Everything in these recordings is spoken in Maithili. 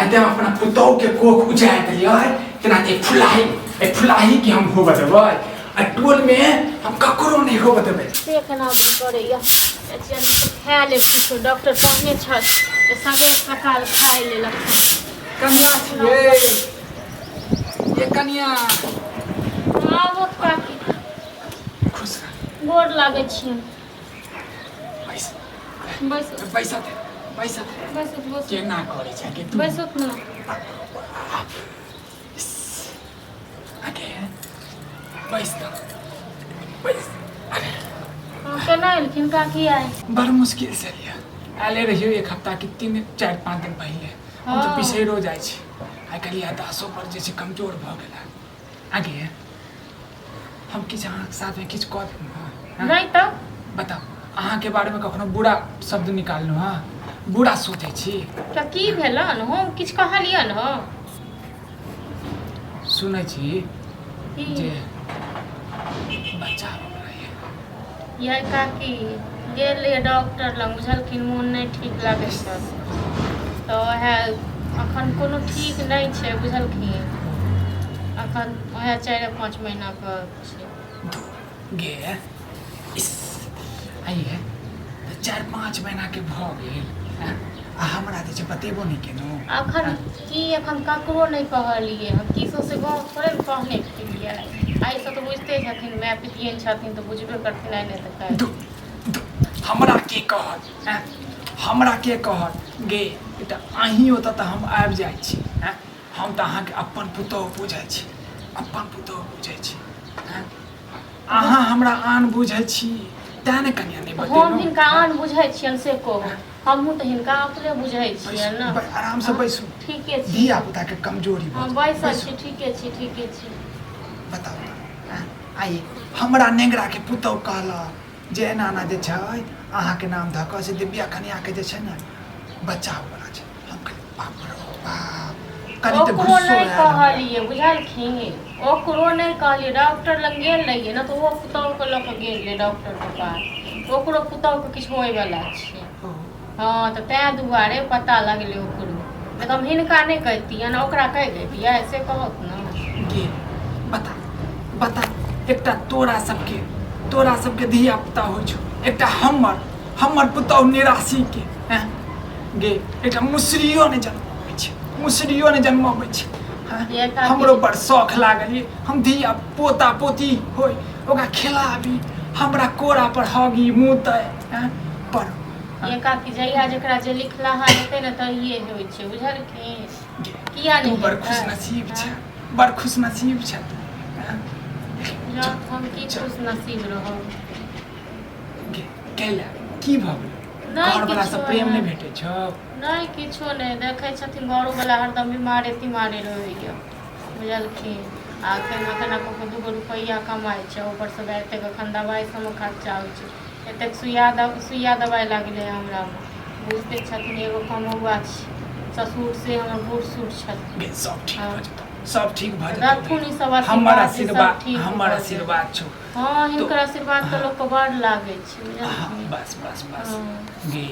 जेनाहिते हम अपना पुतोहके कोख उजाड़ि देलियै, तेनाहिते फुलाही, एहि फुलाहीके हम होबऽ देबै। आ टोलमे हम ककरो नहि होबऽ देबै। से केना करैया जल्दी खा लेब किछो। डॉक्टर कहने छथि जे सबेर सकाल खाइ लेल। कनिया छियै ये, कनिया। आबो काकी। खुश रह। गोर लागै छियनि। बैस। बैस। बैसत बैसत। बैसत बैसत। केना करै छै कि तू? बैसत ने। आगे बैस तऽ बैस। अरे। हँ, केना एलखिन काकी आइ? बड़ मुश्किल से लिया आले रहियो, एक हफ्ता के 3, 4, 5 दिन पहिले। हम तऽ बिसैरो जाइ छी। आइ काल्हि याददाश्तो पर जे छै कमजोर भऽ गेल। आगे हम किछु अहाँके साथमे किछु कऽ देलहुँ हँ? हँ? नहि तऽ। बताउ, अहाँके बारेमे कखनो बुरा शब्द निकाललहुँ हँ? बुरा सोचै छी? तऽ की भेलन? हम किछु कहलियन हँ? सुनै छी की? जे बच्चा होबऽ ये। यै काकी, गेल रहियै डॉक्टर लग, बुझलखिन? मोन नहि ठीक लागै छै तऽ उएह अखन कोनो ठीक नहि छै, बुझलखिन? अखन उएह 4-5 महीनाके छै। दू गे इस आइए तऽ 4-5 महीनाके भऽ गेल आँय? आ हमरा जे छै बतेबो नहि केलहुँ। अखन की, अखन ककरो नहि कहलियै हम। की सौंसे गाँव थोड़े ने कहने फिरियै। आइसँ तऽ बुझिते छथिन, माय पितियन छथिन तऽ बुझबे करथिन, आइ नहि तऽ काल्हि। दू दू, हमरा के कहत आँय? हमरा के कहत गे? एकटा अहीं ओतऽ तऽ हम आबि जाइ छी आँय? हम तऽ अहाँके अपन पुतोहु बुझै छी, अपन पुतोहु बुझै छी आँय? अहाँ हमरा आन बुझै छी, तेँ ने कनिया नहि हम बतेलहुँ। हिनका आन बुझै छियनि से कहू? हमहूँ तऽ हिनका अपने बुझै छियनि ने। आरामसँ बैसू। ठीके छी। धिया पुताके कमजोरी भऽ हम जायत। बैसल बैसू। छी, ठीके छी, ठीके छी। बताउ तऽ आँय? आइ हमरा नेंगराके पुतहु कहलक जे एना एना जे छै अहाँके नाम धऽ कऽ से दिव्या कनियाके जे छै ने बच्चा होवला छै। हम कहलियै, बाप रौ बाप, कनि तऽ ओकरो गुस्सो नहि आयल हमरा। कहलियै, बुझलखिन? ओकरो नहि कहलियै। डॉक्टर लग गेल रहियै ने तऽ ओहो पुतहुके लऽ कऽ गेल रहै डॉक्टरके पास। ओकरो पुतहुके किछु होइवला छै। ओ। हँ, तऽ ताहि दुआरे पता लगलै ओकरो। नहि तऽ हम हिनका नहि कहितियनि, ओकरा कहि दैतियै? से कहत ने। गे बता बता, एकटा तोरा सबके धिया पुता होइ छौ, एकटा हमर हमर पुतहु निराशीके हैं गे, एकटा मुसरियो नहि जन्मबै छै, मुसरियो नहि जन्मबै छै हैं? ये काकी। हमरो बड़ शौख लागल ये, हम धिया पोता पोती होय, ओकरा खिलाबी, हमरा कोरा पर हगी मुतै हैं, पर ये काकी, जहिया जेकरा जे लिखलाहा हेतै ने, तहिए होइ छै, बुझलखिन? गे, किया तू नहि बड़ हेतै? खुशनसीब छै, बड़ खुशनसीब छै तू हैं? जाउ, हम की खुश नसीब रहब? गे, कैला, की भऽ गेलै? नहि। घरवला किछो से प्रेम नहि नहि। भेटै छौ? नहि, किछो नहि। देखै छथिन, घरोवला हरदम बीमारे तीमारे रहैए, बुझलखिन? आ केना केना कऽ कऽ दूगो रुपैआ कमाइ छै। ऊपरसँ एतेक एखन दबाइ सबमे खर्चा होइ छै, एतेक सुइया दबाइ लागलै हमरामे। बुझिते छथिन, एगो कमौआ छी। ससुर से हमर बूढ़ सूढ़ छथिन। गे, सब ठीक हँ। भऽ जेतौ, सब ठीक भऽ जेतौ। रखुन ई सब हमर आशीर्वाद जे सब आशीर्वाद ठीक हमर भऽ जायत। आशीर्वाद छौ। हँ, हिनकर आशीर्वाद तऽ लोकके बड़ लागै छै, बुझलखिन? बस बस बस। हँ। गे,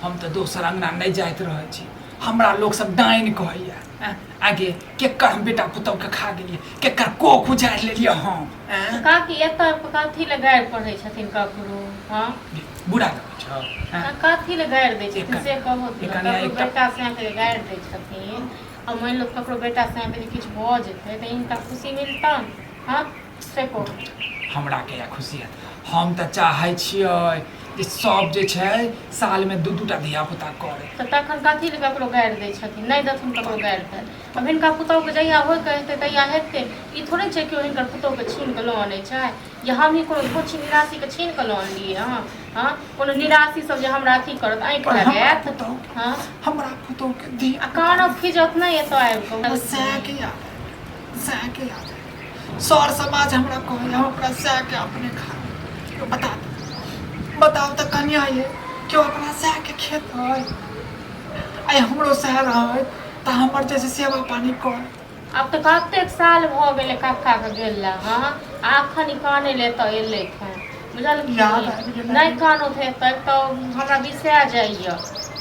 हम तऽ दोसर अंगना नहि जाइत रहै छी, हमरा लोक सब डाइन कहैया आँय? आगे केकर हम बेटा पुतौहके खा गेलियै? केकर कोख उजाड़ि लेलियै हम आँय? काकी, एतऽ कथी लए गारि पढ़ै छथिन ककरो? हँ? गे, बुरा लगै छौ आँय? कथी लए गारि दै छथिन से कहू ने? कनिया ककरो एकटा बेटा सैंके गारि दै छथिन। आ मानि लो ककरो बेटा सैंके जे किछु भऽ जेतै तऽ हिनका खुशी मिलतनि? हँ, से कहू। हमरा के खुशी हैत? हम तऽ चाहै छियै जे सब जे छै सालमे दू दूटा धिया पुता करे। तऽ तखन कथी लए ककरो गारि दै छथिन? नहि देथुन ककरो गारि तारि। आब हिनका पुतहुके जहिया होइके हेतै तहिया हेतै। ई थोड़े छै केओ हिनकर पुतहुके छीन कऽ लऽ अनै छै, जे हमही कोनो धोछी निराशीके छीन कऽ लऽ अनलियै हँ। हँ, कोनो निराशी सब जे हमरा अथी करत, आँखि पर हमरा लगायत? पुतहु हँ। हमरा पुतहुके धिया आ कानब खिजत नहि एतऽ आबि कऽ? सएहके याद आबि गेल, सएहके याद आबि गेल। सर समाज हमरा कहै, हम अपना सएहके अपने खा लेब। बता दू, बताउ तऽ कनिया ये, केओ अपना सएहके खेत है? आइ हमरो सएह रहै तऽ हमर जे छै सेवा पानी कर। आब तऽ कतेक साल भऽ गेलै कक्काके गेल हँ, आ एखन ई कानै लए एतऽ एलै हँ, याद आबि बुझलखिन? गेलै। नहि कानत हेतै तऽ हमरा बिसरा जाइए।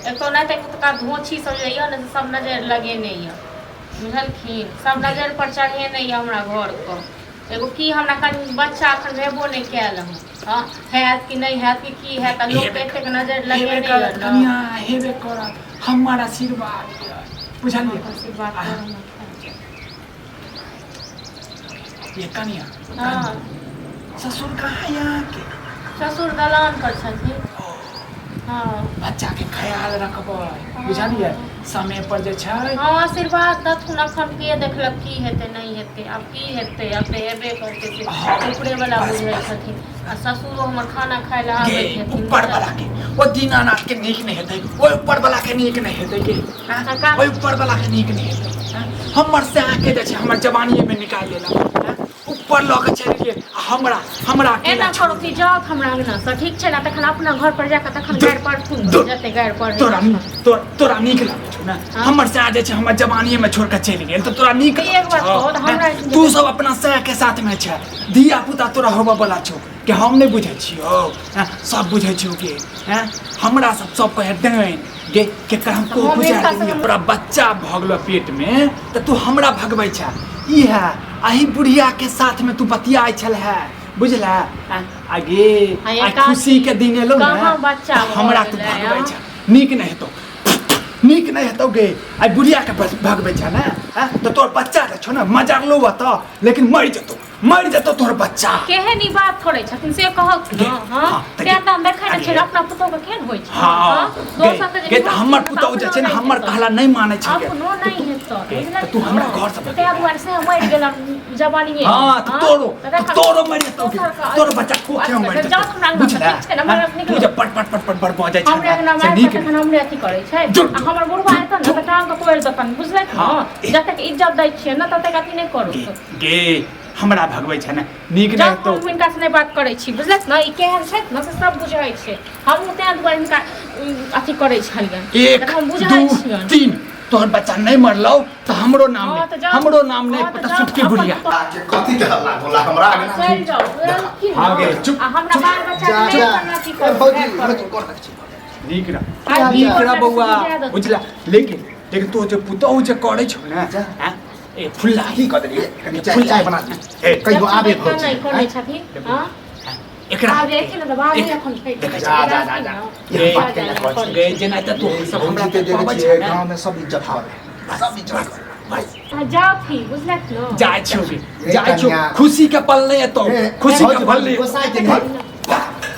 एक तऽ ओनाहिते एतुका धोछी सब जे यऽ ने से सब नजरि लगेने यऽ बुझलखिन सब नजरि पर चढ़ेने यऽ हमरा घरके एगो की हमरा कनि बच्चा एखन भेबो नहि कयल हँ हँ हैत कि नहि हैत कि की हैत आ लोकके एतेक नजरि हेबे लगेने यऽ करत ने कनिया हेबे करत हमर आशीर्वाद यऽ बुझलियै आशीर्वाद आ करब ने। ये कनिया हँ ससुर कहाँ यऽ अहाँके ससुर दलान पर छथिन हँ बच्चा के ख्याल रखबै बुझलियै समय पर जे छै हँ आशीर्वाद देथुन अखन के देखलक की हेतै नहि हेतै आब की हेतै आब तऽ हेबे करतै से हँ। ऊपरे वाला बस, बुझै बस। छथिन आ ससुरो हमर खाना खाय लए गे आबै छथिन ऊपर वाला के ओ दीनानाथ के नीक नहि हेतै ओहि ऊपर वाला के नीक नहि हेतै के आँय? काका। ओहि ऊपर वाला के नीक नहि हेतै आँय? हमर से अहाँके जे छै हमर जवानीमे निकालि लेलक आँय? ऊपर लऽ के चलि गेल आ हमरा हमरा अकेला एना छोड़ि करू कि जाउ हमरा अंगनासँ ठीक छै ने तखन अपना घर पर जाकऽ तखन गारि पढ़थुन जते गारि पढ़ै तोरा तोरा नीक लागै छौ ने हाँ? हमर सैह जे छै हमर जवानीमे छोड़ के चलि गेल तऽ तोरा नीक एक बात कहू तऽ हमरा तू सब अपना सैह के साथ में छै धिया पुता तोरा होबऽ वाला छौ कि हम नहि बुझै छियौ हैं? सब बुझै छियौ कि हैं हमरा सब सब कहै डाइन गे केकर हम को हम बुझा हिनका देलियै सब- तोरा बच्चा भऽ गेलो पेट में तऽ तू हमरा भगबै छै ई है अही बुढ़िया के साथ में तू बतियाइ छल है बुझला आगे आ आ एकाकी खुशी के दिन एलो ने कहाँ बच्चा तऽ हमरा भऽ तू गेलै, भगबै आ? छै नीक नहि हेतौ नीक नहि हेतौ गे आइ बुढ़िया के भगबै छै ने आँय? तऽ तोर बच्चा जे छौ ने मजरलो तऽ लेकिन मरि जेतौ मरि जेतौ तोहर बच्चा केहन ई बात करै छथिन से कहक ने गे, हँ हँ, तऽ तें गे, तऽ हम देखै नहि अरे। छियै अपना पुतोह के केहन होइ छै हँ गे दोसर के जे गे तऽ हमर निभाबै पुतहु जे छै ने अपनो हमर नहि कहला नहि मानै छै गे। अपनो नहि हेतौ गे, बुझलक तऽ तू हमरा घर से तें दुआरे से मरि गेलन जवानीये हँ तऽ तोरो तऽ तोरो मरि जेतौ गे तोरो बच्चा कोखे में मरि जाउ हमरा जेतौ अंगना से, बुझला ठीक छै ने हमरा तू निकलो जे पट पट पट पट पट बजै छै हमरा अंगना ने, से मारि नीक तखन हमरे अथी करै छै जो- आ हमर बुढ़वा एतन ने तऽ टांग के तोड़ि देतन बुझलक हँ। ने जतेक इज्जत दै छियै ने ततेक अथी नहि करू गे गे हमरा भगबै छै ने नीक नहि जब हेतौ हम हिनका से नहि बात करै छी बुझलक ने ई केहन छथि ने से सब बुझै छै हमहूँ तें दुआरे हिनका अथी करै छलियनि एक तऽ हम बुझै दू छियनि तीन तोहर बच्चा नहि मरलौ तऽ हमरो नाम हँ, तऽ नहि जाउ। हमरो नाम नहि हँ, तऽ पता जाउ, सुटकी अपन बुढ़िया पुतोह- के कथी के हल्ला गोला हमरा अगना चलि जाउ बुझलखिन हाँ गे, ने? चुप, आ हमरा बाल बच्चा जा के नहि जा करना अथी ए, करू भौजी गारि भौजी करू। गोर लगै छी नीक रह आ नीक रह की बौआ बुझा देतौ। बुझला लेकिन लेकिन तू जे पुतहु जे करै छौ ने जा। आँय, ए फुल्ला की कऽ देलियै कनि चाय फुल्ला चाय बना दी ए, कहियो आबे नहि भौजी करै छथिन हँ एकरा आब एथिन ने तऽ बादमे एक- एखन छै देखै जा जा जा जा ए, ई बात केना कहै छी गे जेना तऽ तू सब हमरा भौजी के देखै कहबै छियै छै ने गाँव में सब इज्जत करे सब इज्जत करे बस जाथी बुझलक ने जाइ छियौ गे ए, जाइ छियौ कन्या। खुशी के पल नहि एतौ ए, खुशी के भौजी, पल नहि गोसाइ के नहि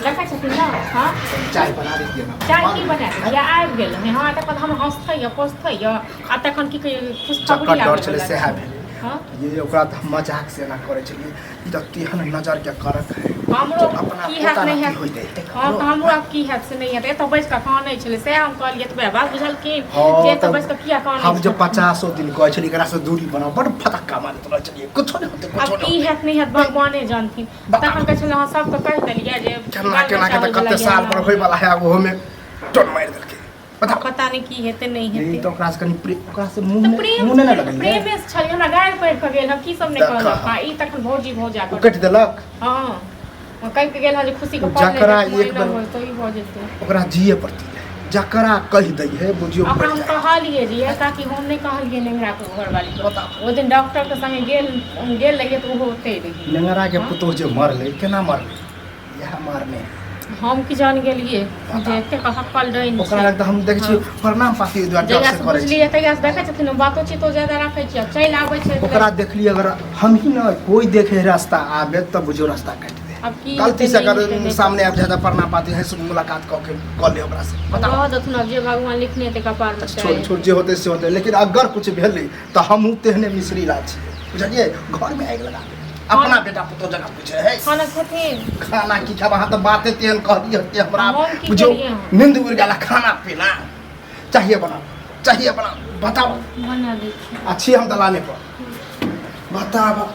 देखै छथिन ने हँ चाय बना देतियै ने चाय की बना देलियै आबि गेल हँ हँ तखन हम हँसतै यऽ पोसतै यऽ आ तखन की कहियै खुशखबरी चक्कर डर आबै छलै वला सएह छै। भेलै हँ ये ओकरा तऽ हम मजाक से एना करै छलियै ई तऽ तेहन नजर के करक है हमरो अपना की हैत पोता नहि ना की हैत होइतै हँ तऽ हमरो आब की हैत से नहि हैत एतऽ बैस कऽ कानै छलै सएह हम कहलियै एतबे बात बुझलखिन हँ जे एतऽ तऽ बैस कऽ किया कानै हम जे छथिन। पचासो दिन कहै छलियै एकरा से दूरी बनाउ बड़ फटक्का मारैत रहै छलियै कुछो नहि होतै आब कुछो नहि की होतै हैत नहि हैत भगवाने जानथिन बताउ। तखन कहै छलै हँ सबके कहि देलियै जे केना बाल केना बच्चा के तऽ होइवला कते यऽ साल ना। पर होइवला है ओहोमे टोन मारि देलकै बताउ पता नहि की हेतै नहि नहीं हेतै तऽ ओकरा से कनि प्रेम ओकरा से मुँह तऽ नहि प्रेम मुँह नहि ने लगलियै प्रेमे से छलै हमरा गारि पढ़ि कऽ गेल हँ की सब नहि देखा। कहलक हँ ई तखन भौजी भौजा ओ कर कटि देलक हँ ओ कहि कऽ गेल हँ जे खुशीके ओ पल नहि जकरा देखबो, एक एना बेर- होय तऽ ई भऽ जेतै ओकरा जिए पड़तै जकरा कहि दै है बुझियौ ओकरा मरि हम जाइ कहलियै जे ये काकी हम नहि कहलियै नेंगरा के घरवाली के बताउ। ओहि दिन डॉक्टर के संगे गेल गेल रहियै तऽ ओहो ओतै रहियै नेंगरा के पुतोह जे मरलै केना मरलै इएह मारने हम की जान गेलियै जे एतेक हक्कल डाइन ओकरा छै लग तऽ हम देखै छियै प्रणाम पाती दुआरे डर जहिया से से करै छी बुझलियै तहिया से देखै छथिन बातो चीतो ज्यादा राखै छियै चलि आबै छै ओकरा देखलियै अगर हम ही ने कोई देखे रास्ता आबे तब बुझियौ रास्ता काटि दे आब की गलती से हेतै, अगर नहि हेतै, नहि सामने आबि जाए तऽ प्रणाम पाती है से मुलाकात कऽ के कऽ ले ओकरा से बताओ रह देथुन आब जे भगवान लिखने हेतै कपारमे अच्छा छोड़ छोड़ जे होतै से होतै लेकिन अगर कुछ भेलै तऽ हमहूँ तेहने मिश्री लाल छियै बुझलियै घरमे आगि लगा देबै अपना बेटा पुतोह जकाँ पूछे है खाना खेथिन खाना की खाब अहाँ तऽ बाते तेहन कहलियै कि हमरा हम की बुझियौ करियै हम? नींद उड़ि गेल खाना पीना चाहिए बनाओ चाहिए बनाओ बताओ बना दै छी आ छी हम दलाने पर बताबऽ